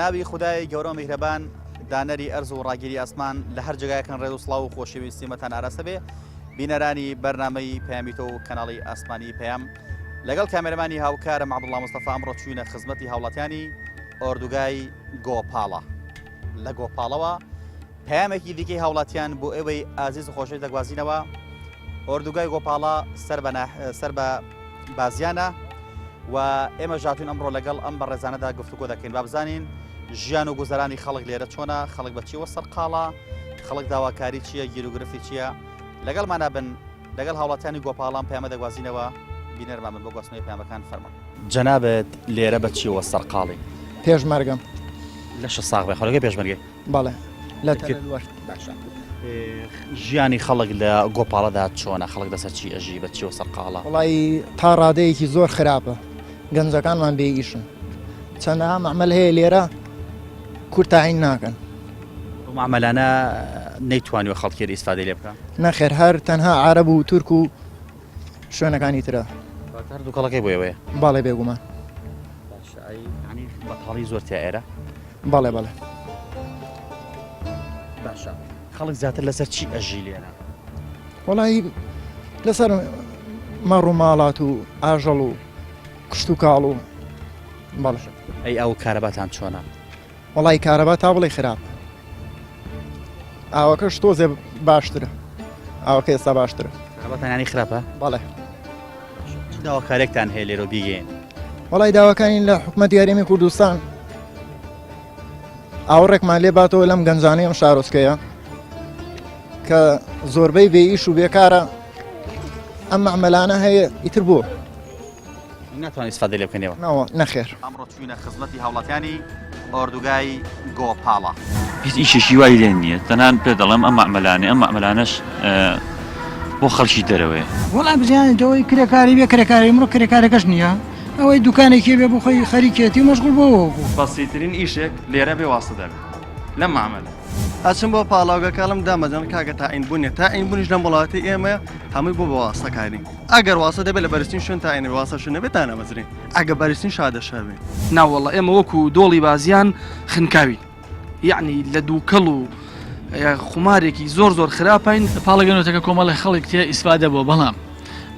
ناوی خودای گەورە و میهرەبان دانەری ئەرز و ڕاگیری ئاسمان لە هەر جێگایەکن ڕێز و سڵاو و خۆشەویستیمەتان ئاراستە بێ بینەرانی بەرنامەی پەیامی تۆ و کەناڵی ئاسمانی پەیام لەگەڵ کامێرەمانی هاوکارم عەبدوڵڵا مستەفا ئەمڕۆ چووینە خزمەتی هاوڵاتیانی ئۆردوگای گۆپاڵە لە گۆپاڵەوە پەیامێکی دیکەی هاوڵاتیان بۆ ئێوەی ئازیز و خۆشەویست دەگوازینەوە ئۆردوگای گۆپاڵە سەر بە سەر بە بازیانە و ئێمە ژاتون ئەمڕۆ لەگەڵ ئەم بەڕێزانەدا گفتوگۆ دەکەین با بزانین ژیان و گوزەرانی خەڵک لێرە چۆنە خەڵک بە چیوە سەرقاڵە خەڵک داواکاری چییە گیروگرفتی چییە لەگەڵمانە بن لەگەڵ هاوڵاتیانی گۆپاڵان پەیامە دەگوازینەوە بینەرمان بن بۆ گواستنەوەی پەیامەکان فەرموون. جەنابت لێرە بە چیوە سەرقاڵی؟ پێشمەرگەم. لەشت ساغ بێ خۆرەکەی پێشمەرگەی؟ بەڵێ لە تەلوەر. باشە ژیانی خەڵک لە گۆپاڵەدا چۆنە خەڵک لەسەر چی ئەژی بە چیوە سەرقاڵە؟ وەڵایی تا ڕادەیەکی زۆر خراپە گەنجەکانمان بێ ئیشن چەندەها مەعمەل هەیە لێرە کورد تاعین ناکەن. ئەو مەعمەلانە نەیتوانیوە خەڵکی ئیسفادەی لێ بکا؟ نەخێر هەر تەنها عەرەب و تورک و شوێنەکانی ترە. واتە هەر دووکەڵەکەی بۆ ئێوەیە؟ بەڵێ بێگومان. باشە ئەی یانی بەتاڵی زۆر تیا ئێرە؟ بەڵێ بەڵێ. باشە خەڵک زیاتر لەسەر چی ئەژی لێرە؟ وەڵی لەسەر مەڕ و ماڵات و ئاژەڵ و کشت و کاڵ و بەڵێ. ئەی ئاو و کارەباتان چۆنە؟ وەڵی کارەبا تا بڵێ خراپ ئاوەکەش تۆزێ باشترە ئاوەکە ئێستا باشترە کارەباتان ینی خراپە؟ بەڵێ. چ داواکارێکتان هەیە لێرە بیگەین؟ وەڵی داواکانین لە حکومەتی هەرێمی کوردستان ئاوڕێکمان لێ باتەوە لەم گەنجانەی ئەم شارۆچکەیە کە زۆربەی بێ ئیش و بێکارە ئەم مەعمەلانە هەیە ئیتر بۆ ناتوانن ئیسفادەی لێ بکەنەوە؟ نەوە نەخێر. ئەمڕۆ چووینە خزمەتی هاوڵاتیانی ئۆردوگای گۆپاڵە. هیچ ئیشێکی وای لێ نییە تەنها پێ دەڵێم ئەم مەعمەلانەی ئەم مەعمەلانەش بۆ خەڵکی دەرەوەیە. وەڵا بزیانی ئەوەی کرێکاری بێ کرێکاری ئمڕۆ کرێکارەکەش نییە ئەوەی دوکانێکی بێ بۆ خۆی خەریکێتی و مەشغوڵ بۆ بوو. بەسیترین ئیشێک لێرە بێ واستە دەبێ لەم مەعمەلە. ئەچم بۆ پاڵاوگەکە ئەڵێم دامەزرێن کاکە تاعین بوون نیە تاعین بوونیش لەم وڵاتی ئێمە هەمووی بۆ بە واستەکاری ئەگەر واستە دەبێت لە بەرزترین شوێن تاعین بێ واستە شوێن نەبێت دانامەزرێن ئەگە بەرزترین شادەشە بێ. ناوەڵا ئێمە وەکو دۆڵی بازیان خنکاوین یەعنی لە دووکەڵ و خومارێکی زۆر زۆر خراپین. پاڵە گەنۆتەکە کۆمەڵێ خەڵک تیا ئیسفادە بووە بەڵام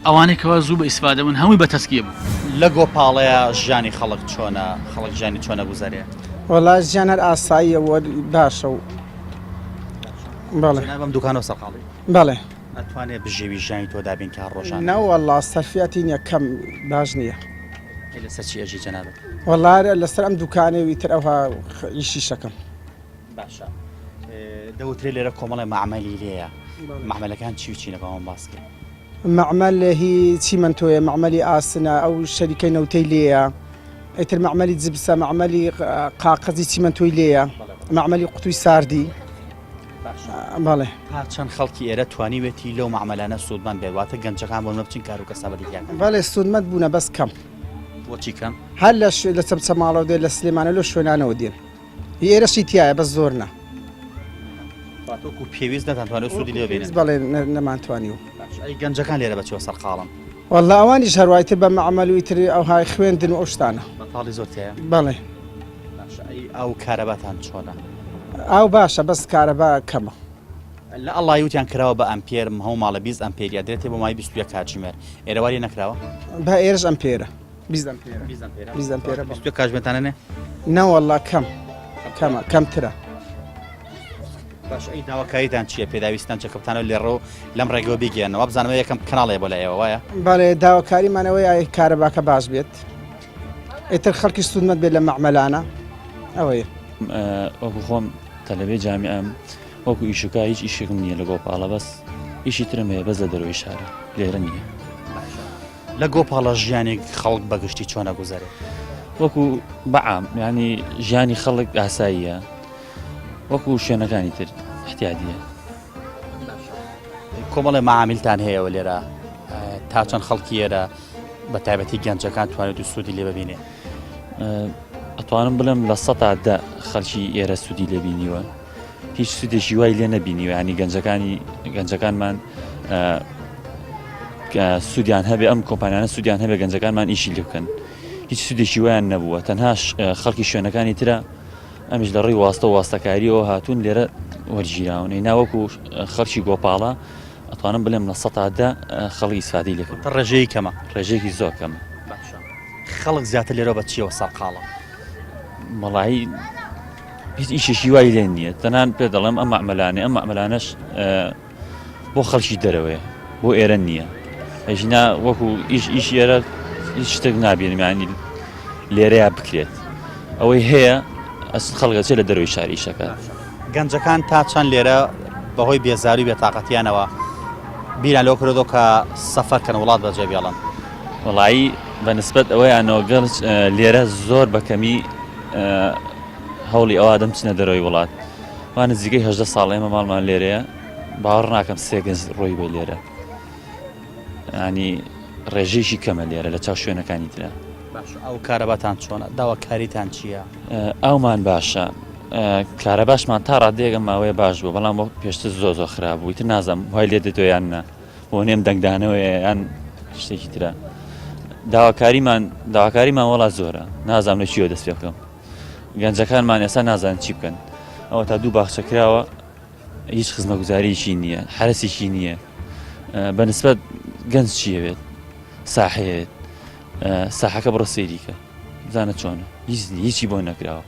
ئەوانەی کەوا زوو بە ئیسفادە بوون هەمووی بە تەسکیە بوو. لە گۆپاڵەیا ژیانی خەڵک چۆنە خەڵک ژیانی چۆنە گوزەرێ؟ وەڵا ژیان هەر ئاساییە و باشە و بەڵێ. جەناب ئەم دوکانەوە سەرقاڵی؟ بەڵێ. ئەتوانێ بژێوی ژیانی تۆ دابین کا ڕۆژانە؟ نەوەڵا سەرفیەتی نیە کەم باش نیە. ئەی لەسەر چی ئەژی جەنابت؟ وەڵا لەسەر ئەم دوکانەی و ئیتر ئەوها ئیشیشەکەم. باشە دەوترێ لێرە کۆمەڵێ مەعمەلی لێیە مەعمەلەکان چی و چینە باوەم باس کەی. مەعمەل هی چیمەنتۆیە مەعمەلی ئاسنە ئەو شەریکەی نەوتەی لێیە ئیتر مەعمەلی جبسە مەعمەلی قاقەزی چیمەنتۆی لێیە مەعمەلی قوتوی ساردی بەڵێ. تا چەند خەڵکی ئێرە توانیوێتی لەو مەعمەلانە سوودمەند بێت واتە گەنجەکان بۆ نمونە بچن کار و کەسابەتی تیا بکەن؟ بەڵێ سوودمەند بوونە بەس کەم. بۆچی کەم؟ هەر لە چەمچەماڵەوە دێن لە سلێمانەوە لەو شوێنانەوە دێن. هی ئێرەشی تیایە بەس زۆر نا. واتە وەکو پێویست نەتانتوانیوە سوودی لێ ببینن؟ بەڵێ نەمانتوانیوە. باشە ئەی گەنجەکان لێرە بە چیوە سەرقاڵن؟ وەڵا ئەوانیش هەر وای تر بە مەعمەل و ئیتر ئەوهای خوێندن و ئەو شتانە. بەتاڵی زۆر تیایە؟ بەڵێ. باشە ئەی ئاو و کارەباتان چۆنە؟ ئاو باشە بەس کارەبا کەمە. لە ئەڵای وتیان کراوە بە ئەمپێر هەموو ماڵێ 20 ئەمپێری ئەدرێتێ بۆ ماوەی 21 کاتژمێر ئێرە وا لێ نەکراوە؟ با ئێرەش ئەمپێرە. 20 ئەمپێرە 20 ئەمپێرە 21 کاتژمێرتانە نێ؟ نەوەڵا کەم کەمە کەمترە. باش ئەی داواکاریتان چییە پێداویستان چە کە بتانەوە لێڕەوە لەم ڕێگەوە بیگەیەنەوە بزانم یەکەم کەناڵەیە بۆ لای ئێوە وایە؟ بەڵێ داواکاریمانەوەی ئای کارەباکە باش بێت ئیتر خەڵکی سوودمەند بێت لە مەعمەلانە ئەوەیە. وەکو خۆم تەلەبەی جامیعەم وەکو ئیشوکار هیچ ئیشێکم نییە لە گۆپاڵە بەس ئیشی ترم هەیە بەس لە دەرەوەی شارە لێرە نییە. لە گۆپاڵە ژیانی خەڵک بە گشتی چۆن ئەگوزەرێ؟ وەکو بەعام ینی ژیانی خەڵک ئاساییە وەکو شوێنەکانی تر احتیادیە. کۆمەڵێ معامیلتان هەیەوە لێرە تا چەند خەڵکی ئێرە بە تایبەتی گەنجەکان توانێت و سوودی لێ ببینێ؟ ئەتوانم بڵێم لە سەتا دە خەڵکی ئێرە سوودی لێ بینیوە هیچ سوودێکی وای لێ نەبینیوە ینی گەنجەکانی گەنجەکانمان سوودیان هەبێ ئەم کۆمپانیانە سوودیان هەبێ گەنجەکانمان ئیشی لێ بکەن هیچ سوودێکی وایان نەبووە تەنها خەڵکی شوێنەکانی ترە. ئەمیش لە ڕێی واستە و واستەکاریەوە هاتوون لێرە وەرگیراون ئەی ناوەکو خەڵکی گۆپاڵە ئەتوانم بڵێم 10% خەڵک ئیسفادەی لێ کرد ڕێژەی کەمە ڕێژەیەکی زۆر کەمە باشە خەڵک زیاتر لێرە بە چیەوە سەرقاڵە وەڵایی هیچ ئیشێکی وای لێ نییە تەنان پێ دەڵێم ئەم مەعمەلانێ ئەم مەعمەلانەش بۆ خەڵکی دەرەوەیە بۆ ئێرە نییە ئەژینا وەکو ئیش ئیش ئێرە هیچ شتێک نابینم ینی لێرەیە بکرێت ئەوەی هەیە ئەس خەڵگەچێ لە دەرەوەی شاری ئیشەکە گەنجەکان تا چەند لێرە بەهۆی بێزاری و بێتاقەتیانەوە بیران لەوە کردەوە کە سەفەر کەن وڵات بەجێ بێڵن؟ وەڵایی بە نسبەت ئەوەیانەوە گەنج لێرە زۆر بە کەمی هەوڵی ئەوە دەم چنە دەرەوەی وڵات وا نزیکەی هەژدە ساڵ ئێمە ماڵمان لێرەیە باوەڕ ناکەم سێ گەنج ڕۆی بێ لێرە ینی ڕێژەیەکی کەمە لێرە لە چاو شوێنەکانی ترە. باشە ئاو کارەباتان چۆنە؟ داواکاریتان چییە؟ ئاومان باشە کارەباشمان تا ڕادەیەک ئەم ماوەیە باش بوو بەڵام وەک پێشتر زۆر زۆر خراپ بوو ئیتر نازانم وای لێ دێتەوە یان نا بۆ نێم دەنگدانەوەیە یان شتێکی ترە داواکاریمان داواکاریمان وەڵا زۆرە نازانم لە چیەوە دەست پێ بکەم گەنجەکانمان ئێستا نازان چی بکەن ئەوە تا دوو باخچە کراوە هیچ خزمەگوزاریی نییە حرەسێکی نییە بە نسبەت گەنج چیەوێت ساحەیەوێت ساحەکە بڕە سەیریکە بزانە چۆنە هیچ هیچی بۆ نەکراوە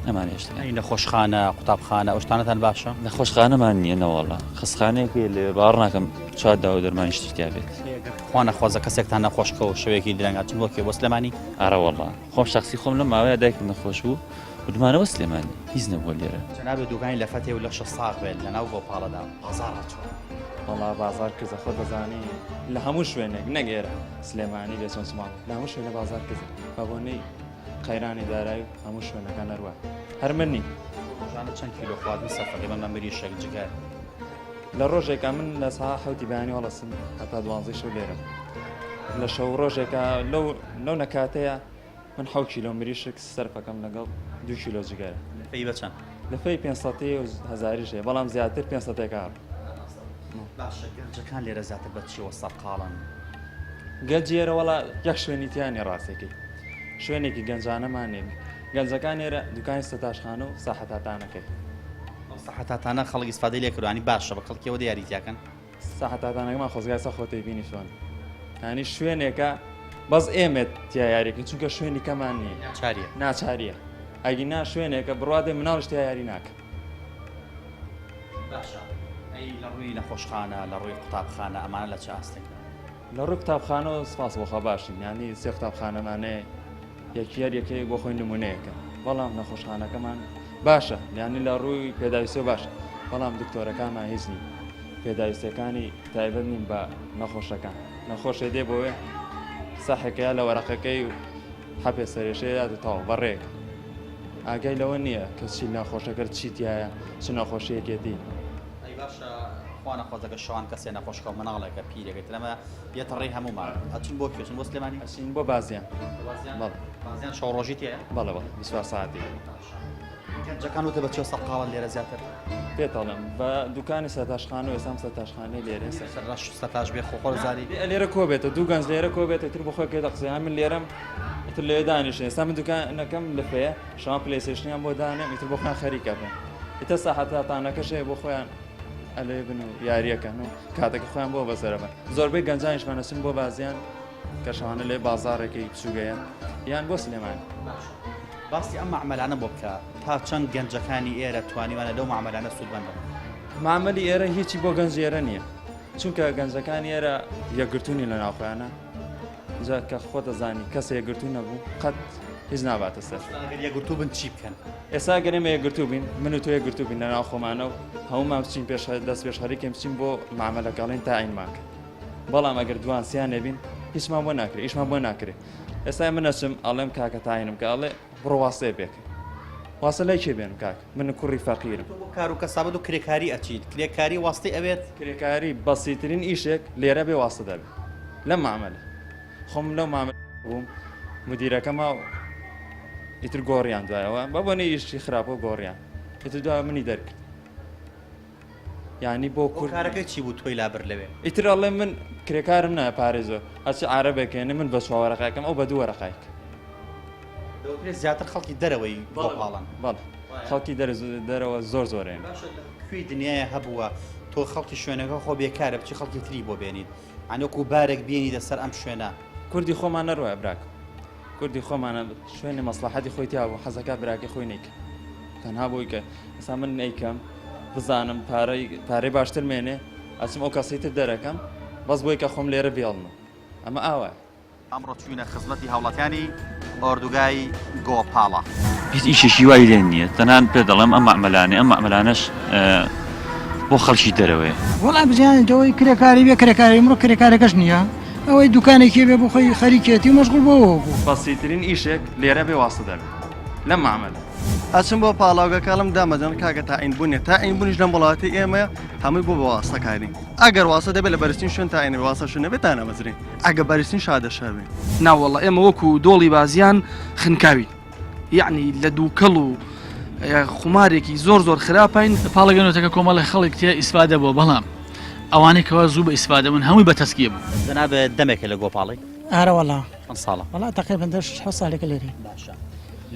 ئەمانە هێشتا ئەی نەخۆشخانە قوتابخانە ئەو شتانەتان باشە؟ نەخۆشخانەمان نییە نەوەڵا خەستخانەیەک هەیە لەوێ باوەڕ ناکەم چوار داو و دەرمانی شتی تیا بێت. خوا نەخوازە کەسێکتان نەخۆش کەوت شەوێکی درەنگ ئەچن بۆ کوێ بۆ سلێمانی؟ ئەرە وەڵا خۆم شەخسی خۆم لەم ماوەیە دایکم نەخۆش بوو بردمانەوە سلێمانی هیچ نەبووە لێرە. جەنابت دوکانی لەفەتێ و لەشت ساغ بێت لەناو گۆپاڵەدا بازاڕە چۆنە؟ وەڵا بازاڕ کزە خۆت دەزانی لە هەموو شوێنێک نەک ئێرە سلێمانی بێ چۆنچماڵ لە هەموو شوێنە بازاڕ کزە بە بۆنەی قەیرانی دارایی و هەموو شوێنەکان هەروا هەر من نیم. ڕۆژانە چەند کیلۆ خواردن سەرف ئەکەی بە مریشک جگەر؟ لە ڕۆژێکا من لە سا حەوتی بەیانی هەڵەسم هەتا دوانزەی شەو لێرەم لە شەو ڕۆژێکا لەو لەو نەکاتەیە من حەو کیلۆ مریشک سەرفەکەم لەگەڵ دوو کیلۆ جگەرە. لەفەی بە چەند؟ لەفەی پێنج سەتی و هەزاریش هەیە بەڵام زیاتر پێنج سەتێکە هەڕ. باشە گەنجەکان لێرە زیاتر بە چیەوە سەرقاڵن؟ گەنج ئێرە وەڵا یەک شوێنی تیا نیە ڕاستەکەی شوێنێکی گەنجانەمان نیە گەنجەکان ئێرە دوکانی سەتاشخانە و ساحەتاتانەکەی ئەو ساحەتاتانە خەڵک ئیسفادەی لێ کردووە ینی باشە بە کەڵکیەوە دێ یاری تیاکەن؟ ساحەتاتانەکەمان خۆزگا ئێستا خۆت دەیبینی چۆن ینی شوێنێکە بەس ئێمە تیا یاریەکەین چونکە شوێنی کەمان نییە ناچاریە ناچاریە ئەگینا شوێنێکە بڕوادێ مناڵش تیا یاری ناکە باشە ئەی لە ڕووی نەخۆشخانە لە ڕووی قوتابخانە ئەمانە لە چ ئاستێکدا؟ لە ڕووی قوتابخانەوە سپاس بۆ خوا باشین یانی سێ قوتابخانەمان هەیە یەکی هەر یەکەیەک بۆ خۆی نمونەیەکە بەڵام نەخۆشخانەکەمان باشە یانی لە ڕووی پێداویستیەوە باشە بەڵام دکتۆرەکانمان هیچ نین پێداویستیەکانی تایبەت نین بە نەخۆشەکان نەخۆشێ دێ بۆێ ساحێکەیە لە وەرەقەکەی و حەپێ سەرێشەیە دات و تەواو بەڕێک ئاگای لەوە نییە کە چی نەخۆشەکە چی تایە چ نەخۆشیەکێتی ئەی باشە خوا نەخوازە گەر شەوان کەسێ نەخۆش کەوت مناڵێکە پیرێکە تر ئەمە یەتە ڕێی هەموومان ئەچن بۆ کوێ چن بۆ سلێمانی ئەچین بۆ بازیان بۆ بازیان بەڵێ بازیان شەو ڕۆژی تێیە بەڵێ بەڵێ 24 ساعتی گەنجەکان وتە بە چێ سەرقاڵن لێرە زیاتر پێت ئەڵێم بە دوکانی سەرتاشخانە و ئێستا سەرتاشخانەی لێرە سەرتاش سەرتاش بێ خۆ خۆ زاری لێرە کۆ بێتە دوو گەنج لێرە کۆ بێتە تر بۆ خۆی کێ دەقسە من لێرەم ئیتر لێ دانیشن ئێستا من دوکانەکەم لەفەیە شەوان پلەیستەیشنیان بۆ دانێم ئیتر بۆ خۆیان خەریکە بن ئیتر ساحەتاتانەکەش هەیە بۆ خۆیان ئەلێ بن و یاریەکەن و کاتەکە خۆیان بۆ بەسەرە بن زۆربەی گەنجانیشمان ئەچن بۆ بازیان کە شەوانە لێ بازاڕێکی بچووگەیە یان بۆ سلێمانی. باسی ئەم مەعمەلانە بۆ بکە تا چەند گەنجەکانی ئێرە توانیوانە لەو مەعمەلانە سوودمەند بن؟ مەعمەلی ئێرە هیچی بۆ گەنج ئێرە نییە چونکە گەنجەکانی ئێرە یەکگرتوونی لە ناوخۆیانە جا کە خۆت دەزانی کەس یەکگرتوو نەبوو قەت هیچ ناباتە سەر. ئەگەر یەکگرتوو بن چی بکەن؟ ئێستا گەر ئێمە یەکگرتوو بین من و تۆ یەکگرتوو بین لەناو خۆمانە و هەموومان بچین پێش دەست پێشخەریکەین بچین بۆ مامەلەکە ئەڵێن تا عینمان کە بەڵام ئەگەر دوان سیان نەبین هیچمان بۆ ناکرێ ئیشمان بۆ ناکرێ ئێستا من ئەچم ئەڵێم کاکە تاینم کە ئەڵێ بڕۆ واسطەیە پێکە واسە لای کێ بێنم کاک من کوڕی فەقیرم. تۆ بۆ کار و کەسابەت و کرێکاری ئەچیت کرێکاری واستەی ئەوێت؟ کرێکاری بەسیترین ئیشێک لێرە بێ واستە دەبێ لەم مەعمەلە خۆم لەو مامە بووم مدیرەکەما و ئیتر گۆڕیان دوایەوە بە بۆنەی ئیشی خراپەوە گۆڕیان ئیتر دوای منی دەرکرد یانی بۆ کورد هۆکارەکەی چی بوو تۆی لابرد لەوێ؟ ئیتر ئەڵێ من کرێکارم نایە پارەی زۆر ئەچێ عارەبێک هێنێ من بە چوار وەرەقەیەکەم ئەو بە دوو وەرەقایک. دەوترێت زیاتر خەڵکی دەرەوەی گۆپاڵن. بەڵێ. خەڵکی دەرەوە زۆر زۆرێن. باشە لە کوێی دنیایە هەبووە تۆ خەڵکی شوێنەکە خۆ بێکارە بچی خەڵکی تری بۆ بێنیت یانی وەکو بارێک بێنیتە سەر ئەم شوێنە. کوردی خۆمان نەڕۆیە براکەم کوردی خۆمانە شوێنی مەسڵەحەتی خۆی تیا بوو حەزەکا براکەی خۆی نەیکا تەنها بۆی کە ئێستا من نەیکەم بزانم پارەی پارەی باشتر مێنێ ئەچم ئەو کەسەی تر دەرەکەم بەس بۆی کە خۆم لێرە بێڵمە ئەمە ئاوایە. ئەمڕۆ چووینە خزمەتی هاوڵاتیانی ئۆردوگای گۆپاڵە. هیچ ئیشێکی وای لێ نییە تەنان پێ دەڵێم ئەم مەعمەلانەی ئەم مەعمەلانەش بۆ خەڵکی دەرەوەیە. وەڵا بزانیت ئەوەی کرێکاری بێ کرێکاری ئمڕۆ کرێکارەکەش نییە ئەوەی دوکانێکی بێ بۆ خۆی خەریکێتی و مەشغوڵ بەوەوە بوو. بەسیترین ئیشێک لێرە بێ واستە دەبێ لەم مەعمەلە. ئەچم بۆ پاڵاوگەکە ئەڵێم دامەزرێن کاکە تاعین بوون نیە تاعین بوونیش لەم وڵاتی ئێمەیە هەمووی بۆ بە واستە کاری ئەگەر واستە دەبێت لە بەرزترین شوێن تاعین بێ واستە شوێن نەبێت دانامەزرێن ئەگە بەرزترین شادەشە بێ. ناوەڵا ئێمە وەکو دۆڵی بازیان خنکاوین یەعنی لە دووکەڵ و خومارێکی زۆر زۆر خراپین. پاڵە گەنۆتەکە کۆمەڵێ خەڵک تیا ئیسفادە بووە بەڵام ئەوانەی کەوا زوو بە ئیسفادە بوون هەمووی بە تەسکیە بوو. جەنابت دەمێکە لە گۆپاڵی؟ ئارەوەڵا. چەند ساڵە؟ وەڵا تەقریبەن دە حەوت ساڵێکە لێرەین. باشە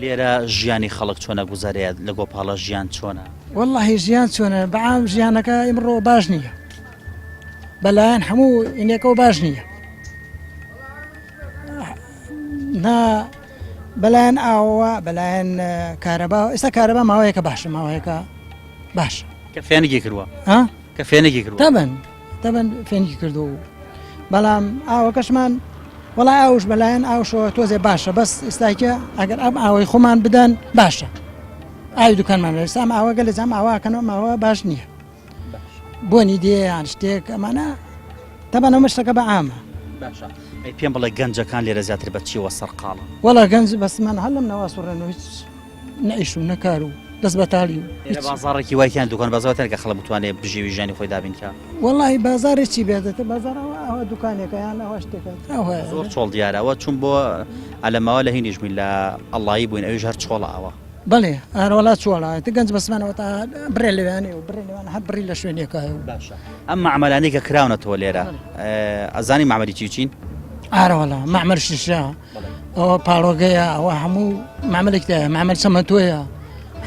لێرە ژیانی خەڵک چۆنە گوزەرێت لە گۆپاڵە ژیان چۆنە؟ وەڵاهی ژیان چۆنە بەعام ژیانەکە ئیمڕۆ باش نییە بەلایەن هەموو ئینێکەوە باش نییە نا بەلایەن ئاوەوە بەلایەن کارەبا ئێستا کارەبا ماوەیەکە باشە ماوەیەکە باشە کە فێنگی کردووە ها کە فێنگی کردووە تەبەن تەبەن فێنگی کردو و بەڵام ئاوەکەشمان وەڵا ئاوش بەلایەن ئاوشەوە تۆزێ باشە بەس ئێستاکە ئەگەر ئەم ئاوەی خۆمان بدەن باشە ئاوی دوکانمان ئێستا ئەم ئاوە گەلە جام ئاواکەنەوە ماوە باش نییە بۆنی دێ یان شتێک ئەمانە تەبەن ئەمە شتەکە بە عامە. باشە ئەی پێم بڵێ گەنجەکان لێرە زیاتر بە چیەوە سەرقاڵن؟ وەڵا گەنج بەس من هەر لەم ناوە سوڕێن و هیچ نە ئیش و نە کار و دەست بەتاڵی و لێرە هیچ. بازاڕێکی وای تیان دوکان بازاڕ تیان کە خەڵک بتوانێت بژێوی ژیانی خۆی دابین کا؟ وەڵاهی بازاڕی چی بێت بازاڕ ئەوە ئەوە دوکانێکە یان ئەوە شتێکە ئەوە زۆر چۆڵ دیارە ئەوە چون بۆ ئەلەماوە لە هینیش بووین لە ئەڵایی بووین ئەویش هەر چۆڵە ئەوە. بەڵێ ئارەوەڵا چۆڵە ئیتر گەنج بەسمانەوە تا بڕێ لەوێیانێ و بڕێ لەوان هەر بڕی لە شوێنێکایە و. باشە ئەم مەعمەلانەی کە کراونەتەوە لێرە ئەزانی مەعمەلی چی و چین؟ ئارەوەڵا مەعمەل شیشە ئەوە پاڵۆگەیە ئەوە هەموو مەعمەلێک تایە مەعمەل چەمەنتۆیە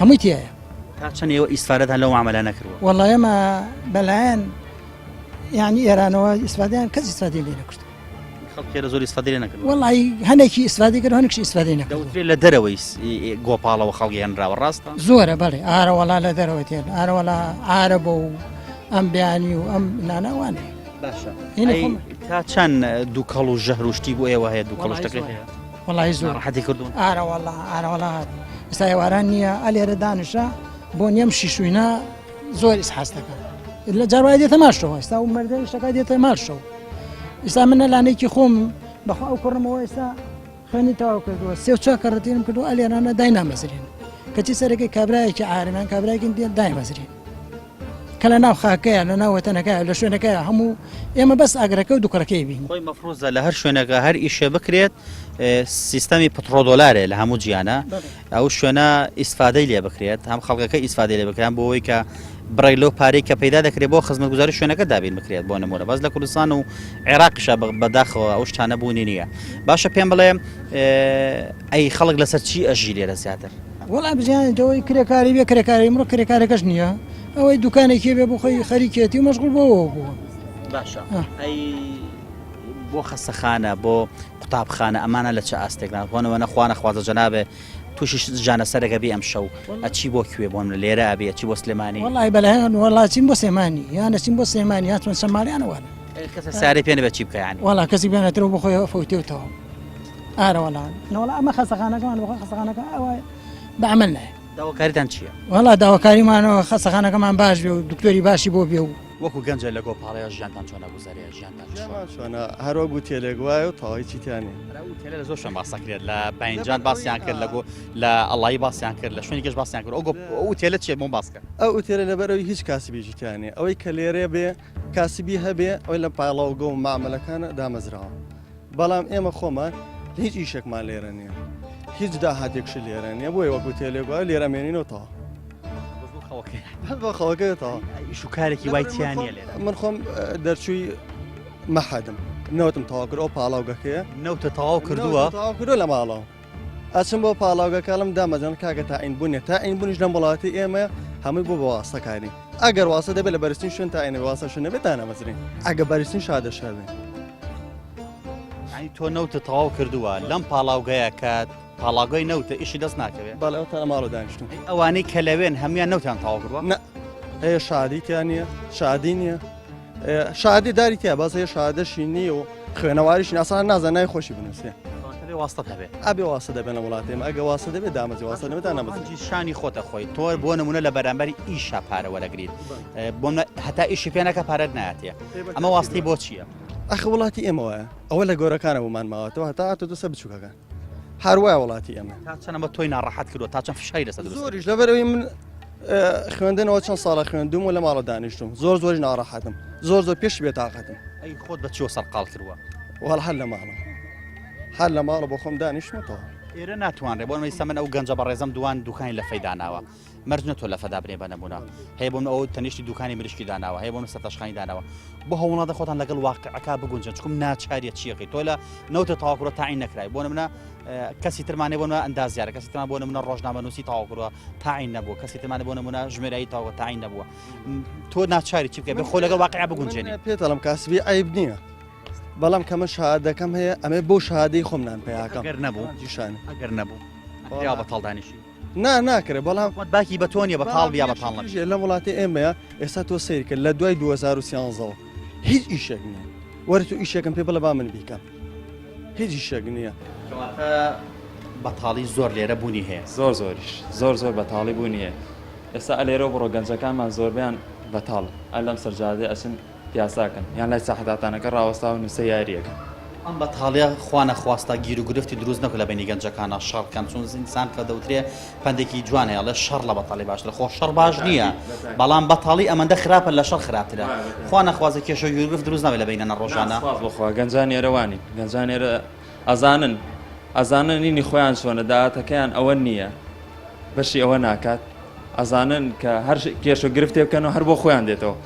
هەمووی تایە. تا چەند ئێوە ئیسفادەتان لەو مەعمەلانە کردووە؟ وەڵا ئێمە بەلایەن یانی ئێرانەوە ئیسفادەیان کەس ئیسفادەی لێ نەکردووە. خەڵک لێرە زۆر ئیسفادەی لێ نەکردووە. وەڵی هەنێکی ئیسفادەی کرد هەنێکیش ئیسفادەی نەکردووە. دەوترێت لە دەرەوەی گۆپاڵەوە خەڵک هێنراوە ڕاستە؟ زۆرە بەڵێ ئارە وەڵا لە دەرەوە تێن ئارە وەڵا عارەبە و ئەم بیانی و ئەم نانە ئەوانەیە. باشە تا چەند دووکەڵ و ژەهر و شتی بۆ ئێوە هەیە دووکەڵ و شتەکەی هەیە؟ وەڵی زۆر ڕەحەتی کردوون؟ ئارە وەڵا ئارە وەڵا ئێستا ئێواران نییە ئەلێرە دانیشە بۆ نیەم شیشوینە زۆر ئیسحاس دەکەم لە جاروای دێتە ماشەوە ئێستا و مەردە شتەکە دێتە ماشەوە ئێستا منە لانێکی خۆم بەخوا ئەو کوڕمەوە ئێستا خوێنی تەواو کردووە سێ و چوار کەڕەتینم کردو ئەلێرانە دای نامەزرێن کەچی سەرەکەی کابرایەکی عارمان کابرایەکی دێن دایمەزرێن کە لە ناو خاکەیە لە ناو وەتەنەکە لە شوێنەکە هەموو ئێمە بەس ئاگرەکە و دوکڕەکەی بین خۆی مەفروزە لە هەر شوێنەکە هەر ئیشێ بکرێت سیستەمی پترۆدۆلارێ لە هەموو جیانە ئەو شوێنە ئیسفادەی لێ بکرێت هەم خەڵکەکە ئیسفادەی لێ بکران بۆ ئەوەی کە بڕێک لەو پارەی کە پەیدا دەکرێت بۆ خزمەتگوزاری شوێنەکە دابین بکرێت بۆ نمونە بەس لە کوردستان و عێراقیشە بەداخەوە ئەو شتانە بوونی نییە باشە پێم بڵێ ئەی خەڵک لەسەر چی ئەژی لێرە زیاتر؟ وەڵا بزانیت ئەوەی کرێکاری بێ کرێکاری ئمڕۆ کرێکارەکەش نییە ئەوەی دوکانێکی بێ بۆ خۆی خەریکێتی و مەشغوڵ بەوەوە بووە. باشە ئەی بۆ خەستەخانە بۆ قوتابخانە ئەمانە لە چ ئاستێکدان بۆ نمونە خوا نەخوازە جەنابێ تووشی ژانەسەرێک ئەبی ئەمشەو ئەچی بۆ کوێ بۆ نمونە لێرە ئەبی ئەچی بۆ سلێمانی وەڵی بەلایەن وەڵا چین بۆ سلێمانی یان ئەچین بۆ سلێمانی یان چۆن سەماڵیانەوە کەسە سارەی پێ نەبێت چی بکە یانی وەڵا کەسی بێنێتەوە بۆ خۆی فەوتێ و تەواو ئارە وەڵا نەوەڵا ئەمە خەسەخانەکەمان بۆ خەسەخانەکە ئەوە بە عەمەل نایە داواکاریتان چییە؟ وەڵا داواکاریمانەوە خەسەخانەکەمان باش بێ و دکتۆری باشی بۆ بێ و وەکو گەنجە لە گۆپاڵەیە ژیانتان چۆنە گوزەرێ ژیانتان چۆنە؟ چۆنە هەر وەک وتێلێک وایە و تەواوی چی تیا نییە. ئەرا وتێلە لە زۆر شوێن باس دەکرێت لە باینجان باسیان کرد لە گۆ لە ئەڵایی باسیان کرد لە شوێنی کەش باسیان کرد ئەو گۆ ئەو وتێلە چییە بۆم باس کە. ئەو ئوتێلە لەبەرئەوەی هیچ کاسبێکی تیا نییە ئەوەی کە لێرە بێ کاسبی هەبێ ئەوەی لە پاڵاوگە و مامەلەکانە دامەزراوە بەڵام ئێمە خۆمان هیچ ئیشێکمان لێرە نییە هیچ داهاتێکش لێرە نییە بۆیە وەکو تێلێک وایە لێرە مێنینەوە تەواو بۆ خەوەکەی تەواو ئیش و کارێکی وای تیا نییە لێرە من خۆم دەرچووی مەحەدم نەوتم تەواو کرد ئەو پاڵاوگەکەیە نەوتە تەواو کردووە تەواو کردووە لە ماڵەوە. ئەچم بۆ پاڵاوگەکە ئەڵێم دامەزرێن کاکە تاعین بوون نیە تاعین بوونیش لەم وڵاتی ئێمە هەمووی بۆ بە واستەکاری ئەگەر واستە دەبێت لە بەرزترین شوێن تاعین نەبێ واستە شوێن نەبێت دانامەزرێن ئەگە بەرزترین شادەش هەبێ. یانی تۆ نەوتت تەواو کردووە لەم پاڵاوگەیە کە پاڵاوگەی نەوتە ئیشی دەست ناکەوێ؟ بەڵێ ئەوتا لە ماڵەوە دانیشتوم. ئەی ئەوانەی کە لەوێن هەموویان نەوتیان تەواو کردووە؟ نا هەیە شادی تیا نییە شادی نییە شادی داری تیا بەس هەیە شادەشی نییە و خوێنەواریش ناسان نازان ناوی خۆشی بنووسێ. ئەبێ واستەت هەبێ. ئەبێ واستە دەبێن لە وڵاتی ئێمە ئەگە واستە دەبێ دامەزرێ واستە نەبێ دانامەزرێ. ڕەنجی شانی خۆتە خۆی تۆ بۆ نمونە لە بەرامبەری ئیشە پارە وەرەگریت بۆ هەتا ئیشی پێ نەکە پارەت نایەتێ ئەمە واستەی بۆ چییە؟ ئەخ وڵاتی ئێمە وایە ئەوە لە گەورەکانە بۆمان ماوەتەوە هەتا هاتۆتە سەر بچووکەکان هەر وایە وڵاتی ئێمە. تا چەند ئەمە تۆی ناڕەحەت کردووە تا چەند فشاری لەسەر دروست زۆریش لەبەرئەوەی من خوێندنەوە چەند ساڵە خوێندوم و لە ماڵە دانیشتوم زۆر زۆری ناڕەحەتم زۆر زۆر پێشی بێتاقەتم. ئەی خۆت بە چیوە سەرقاڵ کردووە؟ وەڵا هەر لە ماڵە هەر لە ماڵە بۆ خۆم دانیشتمەتەوە. ئێرە ناتوانرێ بۆ نمونە من ئەو گەنجە بەڕێزەم دوان دوکانی لەفەی داناوە مەرج نە تۆ لەفە دابنێ بە نمونە هەیە بۆ من ئەو تەنیشتی دوکانی مریشکی داناوە هەیە بۆ من سەرتاشخانی داناوە بۆ هەوڵنادە خۆتان لەگەڵ واقعەکە بگونجن چکم ناچاریە چیەکەی تۆ لە نەوتە تاواکرۆ تاعین نەکرای بۆ نمونە کەسی ترمانێ بۆ نمونە ئەندازیارە کەسی ترمان بۆ نمونە ڕۆژنامەنووسی تەواو تاعین نەبووە کەسی ترمانە بۆ نمونە ژمێرایی تەواو تاعین نەبووە تۆ ناچاری چی بکەی بە خۆ لەگەڵ واقع بگونجێنی پێت دەڵێم کاسبی عیب نییە بەڵام کە من شەهادەکەم هەیە ئەمێ بۆ شەهادەی خۆم نان پیاکەم ئەگەر نەبوو جیشان ئەگەر نەبوو یا بەتاڵ دانیشی نا ناکرێ بەڵام حکومەت باکی بە تۆ نیە بەتاڵ بی یا بەتاڵ نەبی لەم وڵاتی ئێمەیە ئێستا تۆ سەیر کرد لە دوای 2013ەوە هیچ ئیشێک نییە وەرە تۆ ئیشێکم پێ بڵێ با من بیکەم هیچ ئیشێک نییە. کەواتە بەتاڵی زۆر لێرە بوونی هەیە. زۆر زۆریش زۆر زۆر بەتاڵی بوونی هەیە ئێستا ئەلێرەوە بڕۆ گەنجەکانمان زۆربەیان بەتاڵن ئە لەم سەر جادەیە ئەچن پیاساکەن یان لای ساحەتاتانەکە ڕاوەستاون و سەیاری ئەکەن. ئەم بەتاڵیە خوا نەخواستە گیروگرفتی دروست نەکە لە بەینی گەنجەکانا شەڕ بکەن چون ئینسان کە دەوترێ پەندێکی جوان هەیە ئەڵێ شەڕ لە بەتاڵی باشترە خۆ شەڕ باش نییە بەڵام بەتاڵی ئەمەندە خراپە لە شەڕ خراپترە خوا نەخوازە کێشە و گیروگرفت دروست نابێت لە بەینەنە ڕۆژانە. سپاس بۆ خوا گەنجان ئێرە وانین گەنجان ئێرە ئەزانن ئەزانن نینی خۆیان چۆنە داهاتەکەیان ئەوە نییە بەشی ئەوە ناکات ئەزانن کە هەر کێشە و گرفتێ بکەنەوە هەر بۆ خۆیان دێتەوە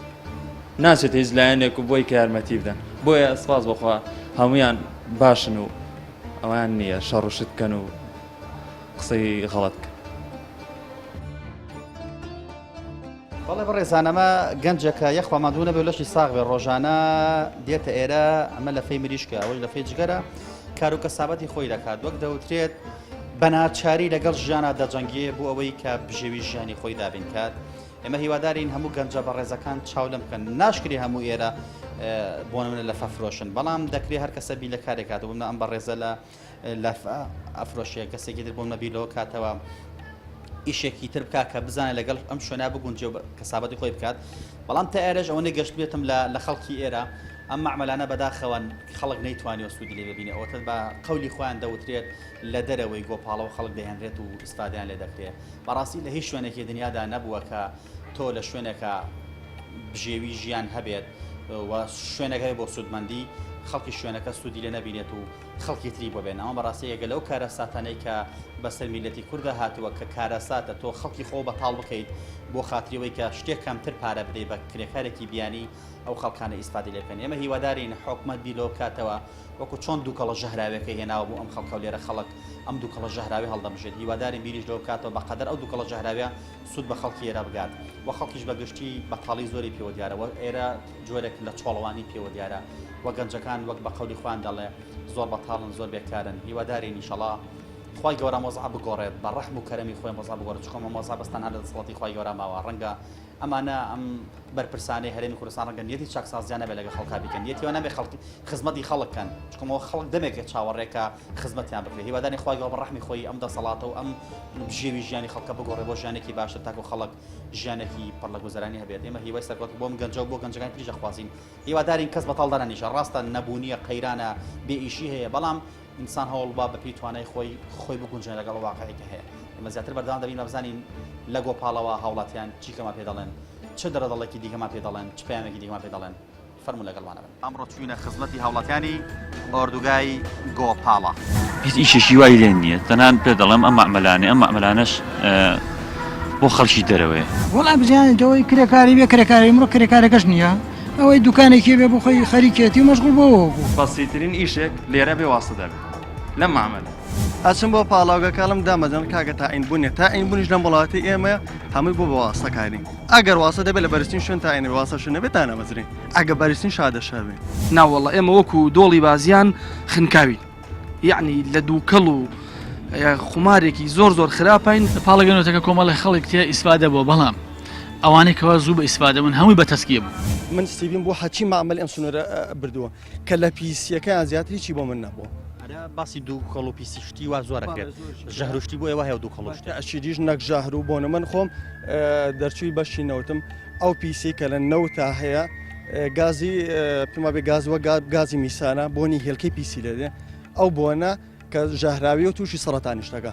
ناچێتە هیچ لایەنێک و بۆی کە یارمەتی بدەن بۆیە سپاس بۆ خوا هەمویان باشن و ئەوان نییە شەڕ و شت بکەن و قسەی غەڵەت بکەن. بەڵێ بەڕێزان ئەمە گەنجێکە یەخوا ماندوو نەبێ و لەشی ساغ بێ ڕۆژانە دێتە ئێرە ئەمە لەفەی مریشکە ئەوەش لەفەی جگەرە کار و کەسابەتی خۆی دەکات وەک دەوترێت بە ناچاری لەگەڵ ژیانە دەجەنگێ بۆ ئەوەی کە بژێوی ژیانی خۆی دابین کات ئێمە هیوادارین هەموو گەنجە بەڕێزەکان چاو لەم بکەن ناشکری هەموو ئێرە بۆ نمونە لەفە فرۆشن بەڵام دەکرێ هەر کەسە بی لە کارێک کات بوومە ئەم بەڕێزە لە لەفە ئەفرۆشێ کەسێکی تر بۆم نەبی لەوە کاتەوە ئیشێکی تر بکات کە بزانێت لەگەڵ ئەم شوێنە بگونجێ و کەسابەتی خۆی بکات بەڵام تا ئێرەش ئەوەنەی گەشت بێتم لە خەڵکی ئێرە ئەم مەعمەلانە بەداخەوەن خەڵک نەیتوانیوە سوودی لێ ببینێ ئەوەتە بە قەولی خۆیان دەوترێت لە دەرەوەی گۆپاڵەوە خەڵک دەهێنرێت و ئیسفادەیان لێ دەکرێت بەڕاستی لە هیچ شوێنێکی دنیادا نەبووە کە تۆ لە شوێنێکە بژێوی ژیان هەبێت و شوێنێک هەبێت بۆ سوودمەندی خەڵکی شوێنەکە سوودی لێ نەبینێت و خەڵکی تری بۆ بێن ئەمە بەڕاستی یەکە لەو کارەساتانەی کە بەسەر میللەتی کوردا هاتووە کە کارەساتە تۆ خەڵکی خۆ بەتاڵ بکەیت بۆ خاتری ئەوەی کە شتێک کەمتر پارە بدەیت بە کرێکارێکی بیانی ئەو خەڵکانە ئیسفادەی لێ بکەن ئێمە هیوادارین حکومەت بیر لەوە بکاتەوە وەکو چۆن دووکەڵە ژەهراوێکەی هێناوە بۆ ئەم خەڵکە و لێرە خەڵک ئەم دووکەڵە ژەهراوی هەڵدەمژێت هیوادارین بیریش لەوە بکاتەوە بەقەدەر ئەو دووکەڵە ژەهراویە سوود بە خەڵکی ئێرە بگات و خەڵکیش بە گشتی بەتاڵی زۆری پێوە دیارە و ئێرە جۆرێک لە چۆڵەوانی پێوە دیارە و گەنجەکان وەک بە قەولی خۆیان دەڵێ زۆر بەتاڵن زۆر بێکارن هیوادارین ئیشەڵا خوای گەورە ئەم وەزعە بگۆڕێت بە ڕەحم و کەرەمی خۆی ئەم وەزعە بگۆڕێت چونکە ئەم وەزعە بەس تەنها لە دەسەڵاتی خوای گەورە ماوە ڕەنگە ئەمانە ئەم بەرپرسانەی هەرێمی کوردستان ڕەنگە نیەتی چاکسازیان نەبێت لەگەڵ خەڵکا بیکەن نیەتی وا نەبێت خەڵک خزمەتی خەڵک کەن چونکە ئەوە خەڵک دەمێکە چاوەڕێکە خزمەتیان بکرێت هیواداری خوای گەورە بە ڕەحمی خۆی ئەم دەسەڵاتە و ئەم بژێوی ژیانی خەڵکە بگۆڕێ بۆ ژیانێکی باشتر تاکو خەڵک ژیانێکی پڕ لە گوزەرانی هەبێت ئێمە هیوای سەرکەوتن بۆ ئەم گەنجە و بۆ گەنجەکانی تریش دەخوازین هیوادارین کەس بەتاڵ دانانیشە ڕاستە نەبوونیە قەیرانە بێ ئیشی هەیە بەڵام ئینسان هەوڵ با بەپێی توانای خۆی خۆی بگونجێنێ لەگەڵ واقعی کە هەیە ئێمە زیاتر بەردەوام دەبین بە بزانین لە گۆپاڵەوە هاوڵاتیان چی کەمان پێ دەڵێن چ دەرەدەڵێکی دیکەمان پێ دەڵێن چ پەیامێکی دیکەمان پێ دەڵێن فەرموون لەگەڵمانە بن. ئەمڕۆ چووینە خزمەتی هاوڵاتیانی ئۆردوگای گۆپاڵە. هیچ ئیشێکی وای لێ نییە تەنان پێ دەڵێم ئەم مەعمەلانەی ئەم مەعمەلانەش بۆ خەڵکی دەرەوەیە. وەڵا بزانیت ئەوەی کرێکاری بێ کرێکاری ئمڕۆ کرێکارەکەش نییە ئەوەی دوکانێکی بێ بۆ خۆی خەریکێتی و مەشغوڵ بەوەوە بوو. بەسیترین ئیشێک لێرە بێ واسطە دەبێت لەم مەعمەلە. ئەچم بۆ پاڵاوگەکەڵم دامەزرێن کاکە تاعین بوون نیە تاعین بوونیش لەم وڵاتی ئێمە هەمووی بۆ بە واستەکاری ئەگەر واستە دەبێت لە بەرزترین شوێن تاعین بێ واستەش نەبێت دانامەزرێن ئەگە بەرزترین شادەشە بێ. ناوەڵا ئێمە وەکو دۆڵی بازیان خنکاوین یەعنی لە دووکەڵ و خومارێکی زۆر زۆر خراپین. پاڵە نەوتەکە کۆمەڵێ خەڵک تیا ئیسفادە بووە بەڵام ئەوانەی کەوا زوو بە ئیسفادە بوون هەمووی بە تەسکیە بوو. من سیڤیم بۆ هەرچی مەعمەلی ئەم سنوورە بردووە کە لە پیسیەکەیان زیاتر هیچی بۆ من نەبووە. ئەرە باسی دووکەڵ و پیسی شتی وا زۆر ئەکرێت ژەهر و شتی بۆ ئێوە هەیە و دووکەڵ و شتی. ئەکیدیش نەک ژەهر و بۆنە من خۆم دەرچووی بەشی نەوتم ئەو پیسی کە لە نەوتا هەیە گازی پێما بێ گاز وە گازی میسانە بۆنی هێلکەی پیسی لێدێ ئەو بۆنە کە ژەهراوی و تووشی سەرەتانیش دەکا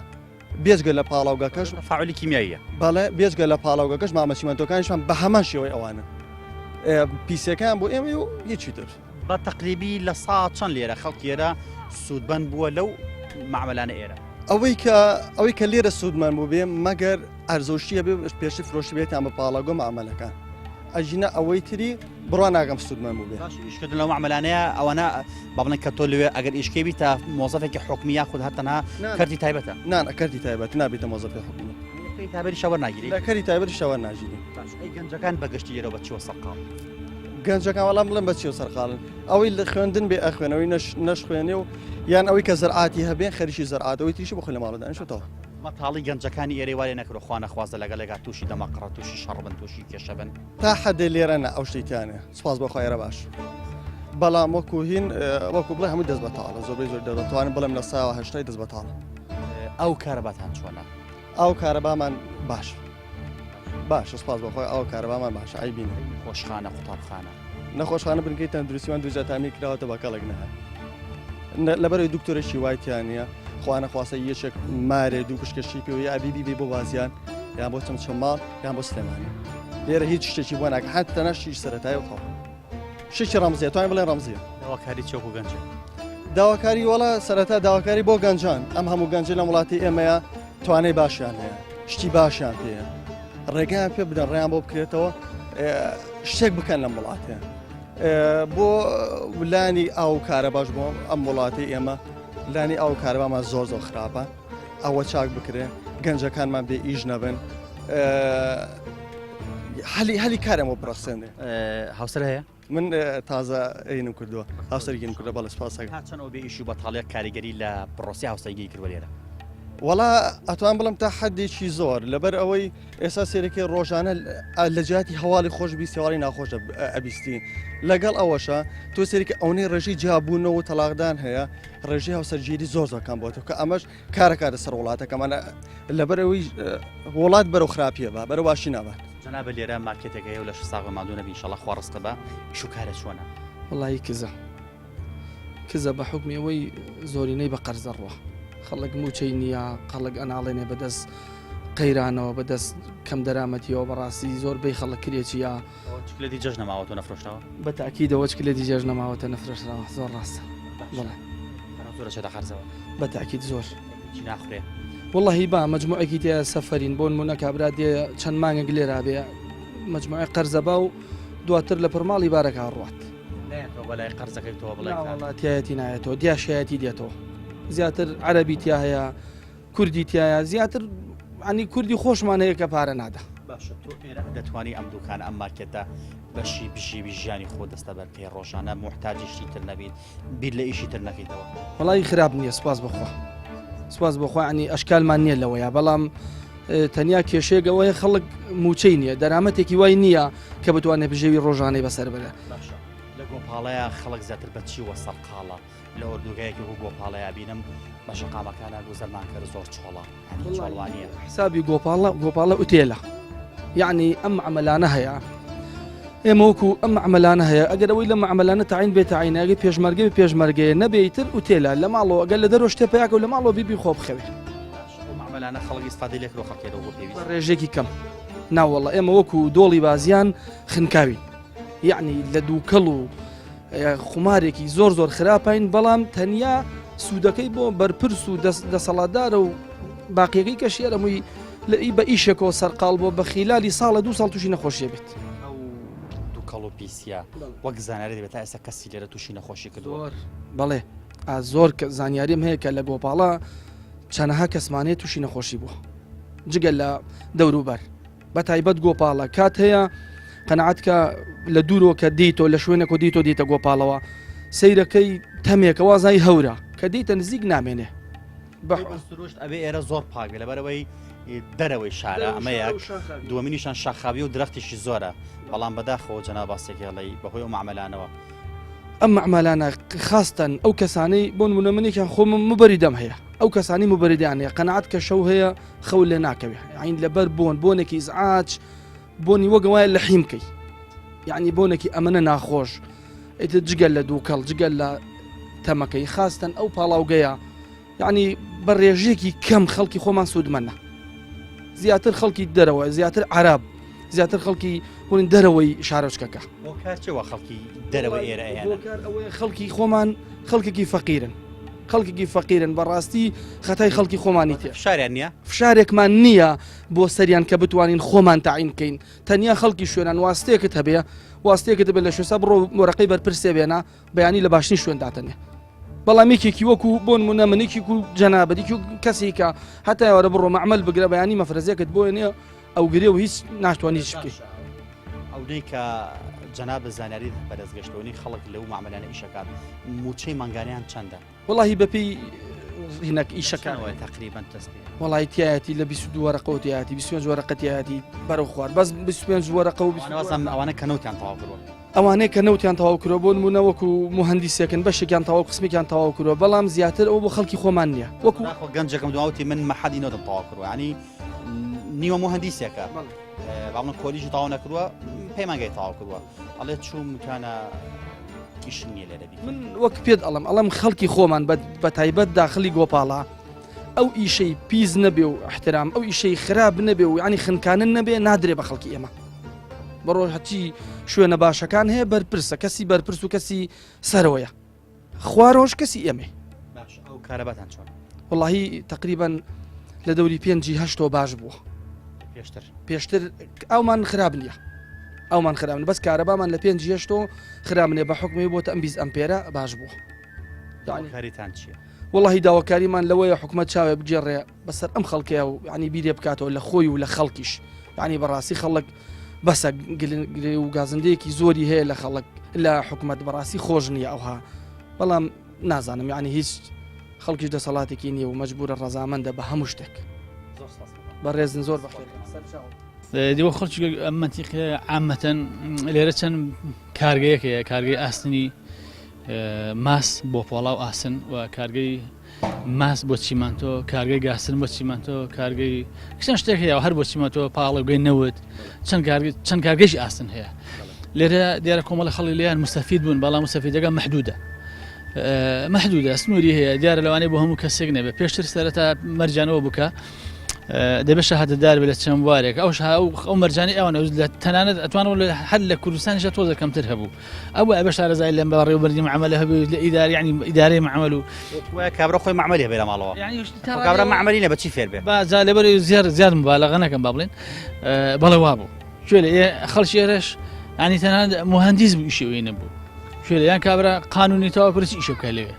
بێجگە لە پاڵاوگەکەش تەفاعلی کیمیاییە. بەڵێ بێجگە لە پاڵاوگەکەش مامە چیمەنتۆکانیشمان بە هەمان شێوەی ئەوانن پیسەکان بۆ ئێمە و هیچی تر. بە تەقریبی لە سا چەند لێرە خەڵکی ئێرە سوودمەند بووە لەو مەعمەلانە ئێرە؟ ئەوەی کە ئەوەی کە لێرە سوودمەند بوو بێ مەگەر ئەرزۆشی هەبێ پێشتر فرۆشی بێتیان بە پاڵاوگە مەعمەلەکان ئەژینە ئەوەی تری بڕوا ناکەم سوودمەند بوو بێ. باش ئیشکردن لەو مەعمەلانەیە ئەوانە با بڵێن کە تۆ لەوێ ئەگەر ئیشکەی بیتە مۆزەفێکی حکومی یاخود هەر تەنها کەرتی تایبەتە؟ نا نا کەرتی تایبەت نابیتە مۆزەفی حکومی. لە کەری تایبەتیشا وەرناگیری؟ لە کەری تایبەتیشا وەرناگیری. باش ئەی گەنجەکان بە گشتی لێرەوە بە چیوە سەرقاڵن؟ گەنجەکان وەڵام بڵێم بە چیەوە سەرقاڵن ئەوەی لە خوێندن بێ ئەخوێنەوەی نەش نەشخوێنێ و یان ئەوەی کە زەرعاتی هەبێ خەریکی زەرعاتەوەی تریشی بخۆی لە ماڵە دانیشتەوە. مەتاڵی گەنجەکانی ئێرەی وا لێ نەکردوە خوا نەخوازدە لەگەڵێکا توشی دەمەقڕە توشی شەڕ بن توشی کێشە بن. تا حەدێ لێرە نا ئەو شتەی تیا نیە سوپاس بۆ خوا ئێرە باش بەڵام وەکو هین وەکو بڵێ هەموو دەست بەتاڵە زۆربەی زۆر دەست دەتوانم بڵێم لە ساوە هەشتای دەست بەتاڵە. ئاو کارەباتان چۆنە؟ ئاو کارەبامان باش باشە سوپاس بۆ خوا ئاو کارەبامان باشە عەیبی نیە. نەخۆشخانە قوتابخانە؟ نەخۆشخانە بنکەی تەندروستیمان دووجار تامیر کراوەتە بە کەڵک نەهات لەبەرەوەی دکتۆرێکی وای تیا نییە خوانەخواستە یەکێک مارێ دوو پشکەشی پێوە یا بیبی بێ بۆ بازیان یان بۆ چەمچەماڵ یان بۆ سلێمانی لێرە هیچ شتێکی بۆ ناکە حتی تەنها شتێکی سەرەتایی و تەواو شتێکی ڕەمزیە توانین بڵێن ڕەمزیە داواکاری چیە بۆ گەنجان؟ داواکاری وەڵا سەرەتا داواکاری بۆ گەنجان ئەم هەموو گەنجە لەم وڵاتی ئێمەیە توانای باشیان هەیە شتی باشیان پێیە ڕێگەیان پێ بدەن ڕێیان بۆ بکرێتەوە شتێک بکەن لەم وڵاتێ بۆ لانی ئاو کارە باش بۆ ئەم وڵاتی ئێمە لانی ئاو کارەبامان زۆر زۆر خراپە ئەوە چاک بکرێ گەنجەکانمان بێ ئیش نەبن هەلی هەلی کارم بۆ بڕەخسێنێ هاوسەر هەیە؟ من تازە ئەینم کردووە هاوسەرگیرم کردە بەڵێ سپاسەکە تا چەند ئەو بێ ئیش و بەتاڵیە کاریگەری لە پرۆسی هاوسەرگیری کردوە لێرە؟ وەڵا ئەتوان بڵم تا حدێکی زۆر لەبەر ئەوەی ئێستا سێرەکەی ڕۆژانە لە جیاتی هەواڵی خۆش بیستی هەواڵی ناخۆش ئەبیستی لەگەڵ ئەوەشە تۆ سێرەکە ئەونەی ڕێژەی جیابوونەوە و تەلاقدان هەیە ڕێژەی هاوسەرگیری زۆر زۆر کەم بۆتەوە کە ئەمەش کارەکاتە سەر وڵاتەکەمانە لەبەر ئەوەی وڵات بەرەو خراپیە بە بەرەو باشی نابات. جەنابت لێرە مارکێتێک هەیە و لەش ساغ و ماندوو نەبی ئینشەڵا خوا ڕزقت بە ئیش و کارت چۆنە؟ وەڵایی کزە کزە بە حوکمی ئەوەی زۆرینەی بە قەرز دەڕوا خەڵک مووچەی نییە خەڵک ئەناڵێنێ بەدەست قەیرانەوە بەدەست کەم دەرامەتیەوە بەڕاستی زۆر بەی خەڵک کرێچیە چکلێتی جەژنە ماوەتەوە نەفرۆشراوە؟ بە تاکیدەوە چکلێتی جەژنە ماوەتە نەفرۆشراوە زۆر ڕاستە بەڵێ. زۆر ئەچێتە قەرزەوە؟ بە تاکید زۆر. هیچی ناخورێ؟ وەڵاهی با مەجموعێکی تێ سەفەرین بۆ نمونە کابرا دێ چەند مانگێک لێرا بێ مەجموعی قەرزە با و دواتر لە پڕماڵی بارەکە ڕوات. نایەتەوە بەلای قەرزەکەی تۆ بڵێ وەڵا تایەتی نایەتەوە دیاشایەتی دێتەوە زیاتر عەرەبی تیا هەیە کوردی تایە زیاتر عنی کوردی خۆشمان هەیە کە پارە نادا. باشە تۆ ئێرە دەتوانی ئەم دوکانە ئەم مارکێتە بەشی بژێوی ژیانی خۆ دەستەبەر بکەی ڕۆژانە موحتاجی شتی تر نەبیت بیر لە ئیشی تر نەکەیتەوە؟ وەڵی خراپ نییە سپاس بخوا سپاس بۆخوا عنی ئەشکالمان نییە لەوەیە بەڵام تەنیا کێشەیەک ئەوەیە خەڵک موچەی نییە دەرامەتێکی وای نییە کە بتوانێت بژێوی ڕۆژانەی بەسەر بەرە. باشە لە گۆپاڵەیە خەڵک زیاتر بە چیوە سەرقاڵە؟ لە ئۆردوگایەکی وەکو گۆپاڵەیا بینم بە شەقامەکانا گوزەرمان کرد زۆر چۆڵە هەنی چۆڵ وانیە. حسابی گۆپاڵە گۆپاڵە ئوتێلە یعنی ئەم عملانە هەیە ئێمە وەکو ئەم عملانە هەیە ئەگەر ئەوەی لە معملانە تاین بێت تاینە ئەگەر پێشمەرگە بێ پێشمەرگەیە نەبێ ئیتر ئوتێلە لە ماڵەوە ئەگەر لە دەرەوە شتێ پیاکە و لە ماڵەوە بیبی خۆ بخەوێ ئەو معملانە خەڵک ئیسفادەی لێ کرد و خەڵکێ لەو بۆ پێویست بە ڕێژێکی کەم ناوەڵە ئێمە وەکو دۆڵی بازیان خنکاوین یعنی لە دووکەڵ و خومارێکی زۆر زۆر خراپین بەڵام تەنیا سوودەکەی بۆ بەرپرس و دەسەڵاتدارە و باقیەکەی کە شێرەمووی لە ئی بە ئیشێکەوە سەرقاڵ بۆ بە خیلالی ساڵە دو ساڵ تووشی نەخۆشیە بێت. ئەو دووکەڵ و پیسیە وەک زانیاری دەبێت تا ئێستا کەسی لێرە تووشی نەخۆشی کردووە؟ زۆر بەڵێ زۆر زانیاریم هەیە کە لە گۆپاڵە. چەنەها کەسمانەیە تووشی نەخۆشی بووە جگە لە دەوروبەر بە تایبەت گۆپاڵە کات هەیە قەنەعات کە لە دوورەوە کە دیتۆ لە شوێنێک و دیتۆ دیتە گۆپاڵەوە سەیرەکەی تەمێکە وازای هەورە کە دیتە نزیک نامێنێ بە سروشت ئەبێ ئێرە زۆر پاک بێ لەبەرەوەی دەرەوەی شارە ئەمە یەک دووەمینیشان شاخاوی و درەختیشی زۆرە بەڵام بەداخەوە جەناب باسێکی هەڵی بەهۆی ئەو مەعمەلانەوە ئەم مەعمەلانە خاستەن ئەو کەسانەی بۆ نمونە منێکیان خۆم مبەریدەم هەیە ئەو کەسانی مبەریدان هەیە قەنەعات کە شەو هەیە خەو لێ ناکەوێ عین لەبەر بۆن بۆنێکی ئیزعاج بۆنی وەگە وایە لە حیم کەی یعنی بۆنێکی ئەمەە ناخۆش ئیتر جگەل لە دووکەڵ جگەل لە تەمەکەی خاستەن ئەو پاڵاوگەیە یعنی بە ڕێژەیەکی کەم خەڵکی خۆمان سوودمەندە زیاتر خەڵکی دەرەوە زیاتر عرب زیاتر خەڵکی بڵین دەرەوەی شارۆچکەکە هۆکار خەڵکی دەرەوە ئێرە ئەوەیە خەڵکی خۆمان خەڵکێکی فەقیرن خەڵکێکی فەقیرن بەڕاستی خەتای خەڵکی خۆمانی تێ فشاریان نییە فشارێکمان نییە بۆ سەریان کە بتوانین خۆمان تاعین بکەین تەنیا خەڵکی شوێنان واستەیەکت هەبێ واستەیەکت هەبێ لە شوێسا بڕۆ وەرەقەی بەرپرسێ بێنە بەیانی لە باشترین شوێن داتەنێ بەڵام یەکێکی وەکو بۆ نمونە منێکی و جەنابەتێکی و کەسێکە هەتا وەرە بڕۆ مەعمل بگرە بەیانی مەفرەزێکت بۆ نیە ئەو گرێ و هیچ ناتوانانی هیچ بکەیت. ئەودەی کە جەناب زانیاری بەدەستگەشتەوەنی خەڵک لەو معاملانە ئیشەکات موچەی مانگانیان چەندە؟ وەڵاهی بەپێی هینەک ئیشەکان وای تقریبا دەست پێ وەڵی تایەتی لە 22 وەرەقەوە تایەتی 25 وەرەقە تایەتی بەرەو خوار بەس 25 وەرەقە و 22 ئەوانە کە نەوتیان تەواو کردووە ئەوانەی کە نەوتیان تەواو کردووە بۆ نمونە وەکو موهەندیسێکن بەشێکیان تەواو قسمێکیان تەواو کردووە بەڵام زیاتر ئەو بۆ خەڵکی خۆمان نییە وەکو خۆ گەنجەکەم دواوتی من مەحەدی نەوتم تەواو کردووە ینی نیوە موهەندیسێکە باڵم کۆلیژی تەواو نەکردووە پەیمانگای تەواو کردووە ئەڵێ چووم وتانە ئیش نییە لێرە بیکەم. من وەک پێت ئەڵم ئەڵم خەڵکی خۆمان بە تایبەت داخلی گۆپاڵە ئەو ئیشەی پیس نەبێ و احترام ئەو ئیشەی خراپ نەبێ و ینی خنکانن نەبێ نادرێ بە خەڵکی ئێمە بڕۆ هەچی شوێنە باشەکان هەیە بەرپرسە کەسی بەرپرس و کەسی سەرەوەیە خوارۆش کەسی ئێمەی. باش ئەو کارەباتان چۆن؟ وەڵاهی تەقریبەن لە دەوری پێنجی هەشتەوە باش بووە. پێشتر؟ پێشتر ئەومان خراپ نییە. ئەومان خراپ بەس کارەبامان لە پێنجی هەشتەوە خراپ نییە بە حکومی بۆتە ئەم 20 ئەمپێرە باش بووە. داواکاریتان چییە؟ وەڵاهی داواکاریمان لەوەیە حکومەت چاوێ بگێڕێ بەسەر ئەم خەڵکەیە و یعنی بیرێ بکاتەوە لە خۆی و لە خەڵکیش یعنی بەڕاستی خەڵک بەسە گلێ و گازندەیەکی زۆری هەیە لە خەڵک لە حکومەت بەڕاستی خۆش نییە ئەوها بەڵام نازانم یعنی هیچ خەڵکیش دەسەڵاتێکی نییە و مەجبورە ڕەزامەندە بە هەموو شتێک بەڕێزن زۆر بەخێر دیوە خەڵکی ئەم مەنتیقەیە عامەتەن لێرە چەند کارگەیەک هەیە کارگەی ئاسنی ماس بۆ پۆڵا و ئاسن و کارگەی ماس بۆ چیمەنتۆ، کارگەی گاسن بۆ چیمەنتۆ، کارگەی چەند شتێک هەیە هەر بۆ چیمەنتۆ، پاڵەوگەی نەوت، چەند کارگەی چەند کارگەیش ئاسن هەیە. لێرە دیارە کۆمەڵە خەڵی لێیان مستەفید بوون، بەڵام مستەفیدەکە مەحدودە. مەحدودە سنووری هەیە دیارە لەوانەیە بۆ هەموو کەسێک نەبێت پێشتر سەرەتا مەرجانەوە بکە دەبێت شەهادەدار بێت لە چەند بوارێک ئەو ئەو مەرجانی ئەوان لە تەنانەت ئەتوانەوە لە هەر لە کوردستانیشە تۆزە کەمتر هەبوو ئەو ئەبێ شارەزای لەم بەڕێوەبردنی معاملە هەبێ لە ئیداری یعنی ئیدارەی معامل و وایە کابرا خۆی معاملی هەبێ لە ماڵەوە یعنی خۆ کابرا معاملی نە بە چی فێر بێ با جا لەبەر زیاد زیاد مبالغە نەکەم با بڵێن بەڵێ وابوو کوێ لە ئێ خەڵکی ئێرەش ینی تەنانەت مهندیس بوو ئیشی ئەوی نەبوو کوێ لە یان کابرا قانونی تەواو کرد چی ئیشە بکە لەوێ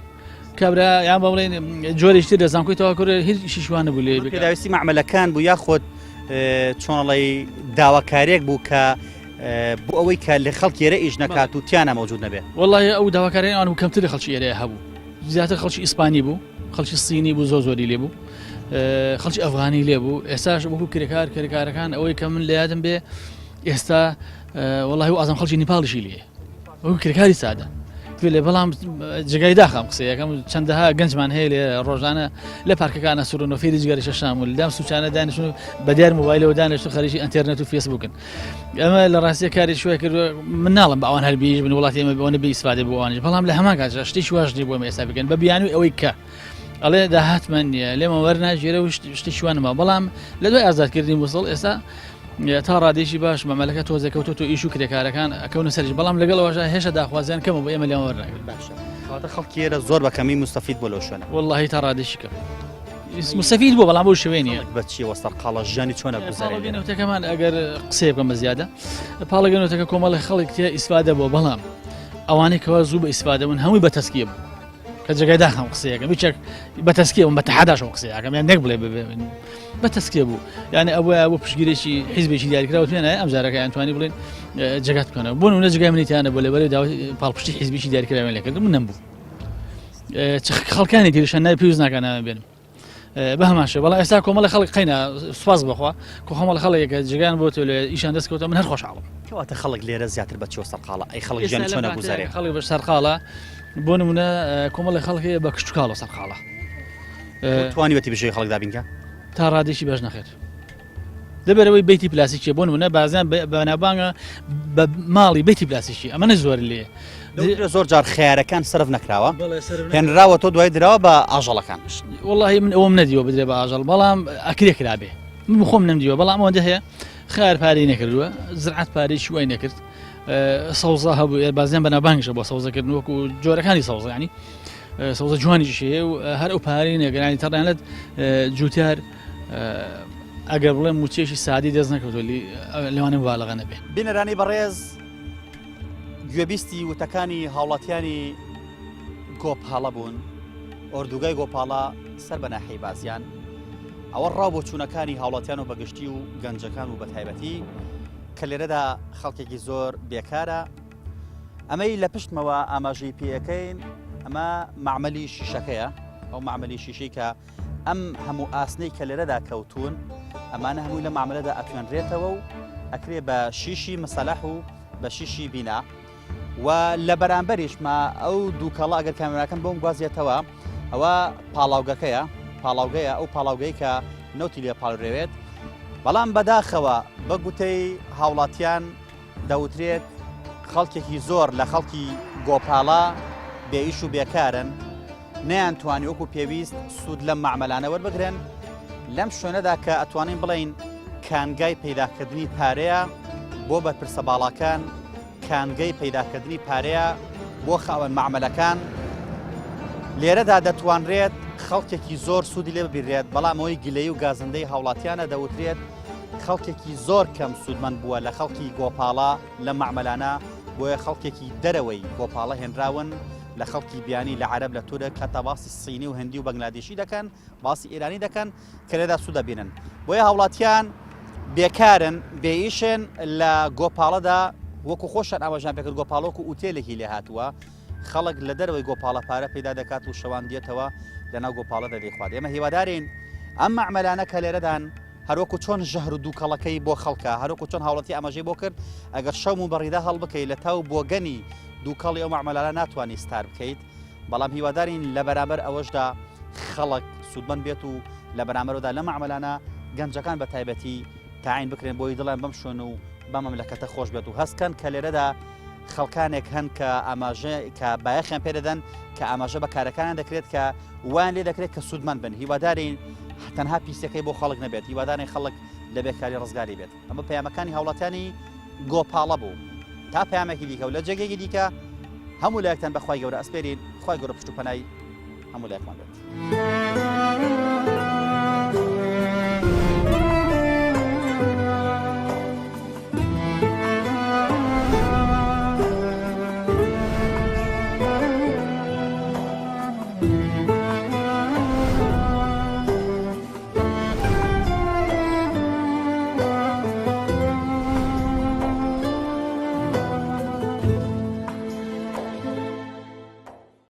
کابرا یان با بڵێن جۆرێکی تر لە زانکۆی تەواو کرد هیچ ئیشی شوان نەبوو لێ بکات. پێداویستی مەعمەلەکان بوو یاخود چۆنڵی داواکاریەک بوو کە بۆ ئەوەی کە لە خەڵکی ئێرە ئیش نەکات و تیانا مەوجود نەبێ. وەڵاهی ئەو داواکاریانەی ئەوان بوو کەمتر لە خەڵکی ئێرەیە هەبوو زیاتر خەڵکی ئیسپانی بوو خەڵکی سینی بوو زۆر زۆری لێ بوو خەڵکی ئەفغانی لێ بوو ئێستاش وەکو کرێکار کرێکارەکان ئەوەی کە من لە یادم بێ ئێستا وەڵاهی و ئازم خەڵکی نیپاڵیشی لێ وەکو کرێکاری سادە لێ بەڵام جێگای داخام قسەیەکەم چەندەها گەنجمان هەیە لێ ڕۆژانە لە پارکەکانە سوورن و فێری جگەرە شەشام و لەم سوچانە دانیشن و بە دیار مۆبایلەوە دانیشت و خەریکی ئەتەرنێت و فێسبووکن ئەمە لە ڕاستیە کاری شوێ کرد من ناڵم بە ئەوان هەر بیش بن وڵاتی ئێمە بەوەنە بێ ئیسفادە بۆ ئەوانیش بەڵام لە هەمان کاتدا شتێکی واش نییە بۆ ئێمە ئێستا بکەن بە بیانووی ئەوەی کە ئەڵێ داهاتمان نییە لێمە وەرناگیرە و شتێکی وانما بەڵام لە دوای ئازادکردنی موسڵ ئێستا تا ڕادێکی باش مەمەلەکە تۆزێ کەوتۆ تۆ ئیش و کرێکارەکان ئەکەونە سەریش بەڵام لەگەڵ ئەوەشا هێشتا داخوازیان کەمە بۆ ئێمە لێمان وەرناگرن باشە کەواتە خەڵکی ئێرە زۆر بە کەمی مستەفید بۆ لەو شوێنە واللهی تا ڕادێکی کەم مستەفید بووە بەڵام بەو شێوەیە نییە بە چیەوە سەرقاڵە ژیانی چۆنە گوزارێ نەوتەکەمان ئەگەر قسەیە بکەم بە زیادە پاڵەگە نەوتەکە کۆمەڵی خەڵک تیا ئیسفادە بووە بەڵام ئەوانەی کەوا زوو بە ئیسفادە بوون هەمووی بە تەسکیە بوو. کە جێگای داخم قسەیەکەم یەکێک بە تەسکیە بووم بە تەحەداشەوە قسەیەکەم یان نەک بڵێ ببێ بە تەسکیە بوو یعنی ئەوە بۆ پشگیرێکی حیزبێکی دیاریکراوە توێنایە ئەم جارەکەیان توانی بڵێن جێگات بکەنەوە بۆ نمونە جێگای منیتیانە بۆ لەبەرەی داوای پاڵپشتی حیزبێکی دیاریکراویان لێکردم من نەمبوو خەڵکانی تریشە ناوی پێویست ناکە ناویان بێنم بە هەمان شێوە بەڵام ئێستا کۆمەڵی خەڵک قەینا سوپاس بەخوا کۆ خۆمەڵی خەڵێکە جێگان بۆ تۆ لێ ئیشان دەست کەوتە من هەر خۆشحاڵم کەواتە خەڵک لێرە زیاتر بە چیەوە سەرقاڵە ئەی خەڵک ژیانی چۆن ئەگوزارێ خەڵک بە سەرقاڵە بۆ نمونە کۆمەڵی خەڵک هەیە بە کشتوکاڵە سەرقاڵە توانیوەتی بژێوی خەڵک دابینکە تا ڕادێکی باش نەخێر لەبەرەوەی بیتی پلاسیکیە بۆ نمونە بازیان بەنابانگە بە ماڵی بیتی پلاسیکی ئەمە نە زۆر لێ زۆر جار خیارەکان سرف نەکراوە هێنراوە تۆ دوای دراوە بە ئاژەڵەکان وڵی من ئەوم نەدیوە بدرێ بە ئاژەڵ بەڵام ئەکرێ کرابێ من خۆم نەمدیوە بەڵام ئەوەندە هەیە خیار پارەی نەکردووە زرعات پارەی شوای نەکرد سەوزە هەبوو بازیان بەنابانگشە بۆ سەوزەکردن وەکو جۆرەکانی سەوزانی سەوزە جوانیش هەیە و هەر ئەو پارەی نەگەرانی تەڕیانەت جوتیار ئەگەر بڵێم موچەیەکی سادی دەست نەکەوتوە لەوانە مبالغە نەبێ. بینەرانی بەڕێز گوێبیستی وتەکانی هاوڵاتیانی گۆپاڵە بوون ئۆردوگای گۆپاڵە سەر بە ناحیەی بازیان ئەوە ڕاو بۆ چوونەکانی هاوڵاتیان و بەگشتی و گەنجەکان و بەتایبەتی کە لێرەدا خەڵکێکی زۆر بێکارە ئەمەی لە پشتمەوە ئاماژەی پێەکەین ئەمە معمەلی شیشەکەیە ئەو معمەلی شیشەی کە ئەم هەموو ئاسنەی کە لێرەدا کەوتوون ئەمانە هەمووی لە مامەلەدا ئەتوێنرێتەوە و ئەکرێ بە شیشی مسەلەح و بە شیشی بینا و لە بەرامبەریشما ئەو دووکەڵە ئەگەر کامێراکەم بۆم گوازێتەوە ئەوە پاڵاوگەکەیە پاڵاوگەیە ئەو پاڵاوگەی کە نەوتی لێ پاڵرێوێت بەڵام بەداخەوە بە گوتەی هاوڵاتیان دەوترێت خەڵکێکی زۆر لە خەڵکی گۆپاڵە بێئیش و بێکارن، نەیانتوانی وەکو پێویست سوود لەم مەعمەلانە وەربگرن، لەم شوێنەدا کە ئەتوانین بڵێین کانگای پەیداکردنی پارەیە بۆ بەرپرسە باڵاکان، کانگەی پەیداکردنی پارەیە بۆ خاوەن مەعمەلەکان، لێرەدا دەتوانرێت خەڵکێکی زۆر سوودی لێ ببینرێت، بەڵام ئەوەی گلەیی و گازندەی هاوڵاتیانە دەوترێت خەڵکێکی زۆر کەم سوودمەند بووە لە خەڵکی گۆپاڵە لەم مەعمەلانە، بۆیە خەڵکێکی دەرەوەی گۆپاڵە هێنراون لە خەڵکی بیانی لە عەرەب لە تورک هەتا باسی سینی و هندی و بەنگلادیشی دەکەن باسی ئێرانی دەکەن کە لێدا سوود دەبینن بۆیە هاوڵاتیان بێکارن بێئیشن لە گۆپاڵەدا وەکو خۆشان ئاماژان پێکرد گۆپاڵۆک و ئوتێلێکی لێ هاتووە خەڵک لە دەرەوەی گۆپاڵە پارە پەیدا دەکات و شەوان دێتەوە لەناو گۆپاڵەدا دەیخوات ئێمە هیوادارین ئەم مەعمەلانە کە لێرەدان هەروەکو چۆن ژەهر و دووکەڵەکەی بۆ خەڵکە هەروەکو چۆن هاوڵاتی ئاماژەی بۆ کرد ئەگەر شەوم و بەڕیدا هەڵبکەی لە تاو بۆگەنی دووکەڵی ئەو مەعمەلانە ناتوانانی ستار بکەیت بەڵام هیوادارین لە بەرامبەر ئەوەشدا خەڵک سوودمەند بێت و لە بەرامبەردا لە مەعمەلانە گەنجەکان بە تایبەتی تاعین بکرێن بۆی دڵیان بەم شوێن و بە مەملەکەتە خۆش بێت و هەستکەن کە لێرەدا خەڵکانێک هەن کە ئاماژە کە بایەخیان پێدەدەن کە ئاماژە بە کارەکانیان دەکرێت کە وایان لێ دەکرێت کە سوودمەند بن هیوادارین تەنها پیسەکەی بۆ خەڵک نەبێت هیوادارین خەڵک لە بێکاری ڕزگاری بێت ئەمە پەیامەکانی هاوڵاتیانی گۆپاڵە بوو تا پەیامێکی دیکە و لە جێگەیەکی دیکە هەموو لایەکتان بەخوای گەورە ئەسپێرین خوای گەورە پشت و پەنای هەموو لایەکمان بێت.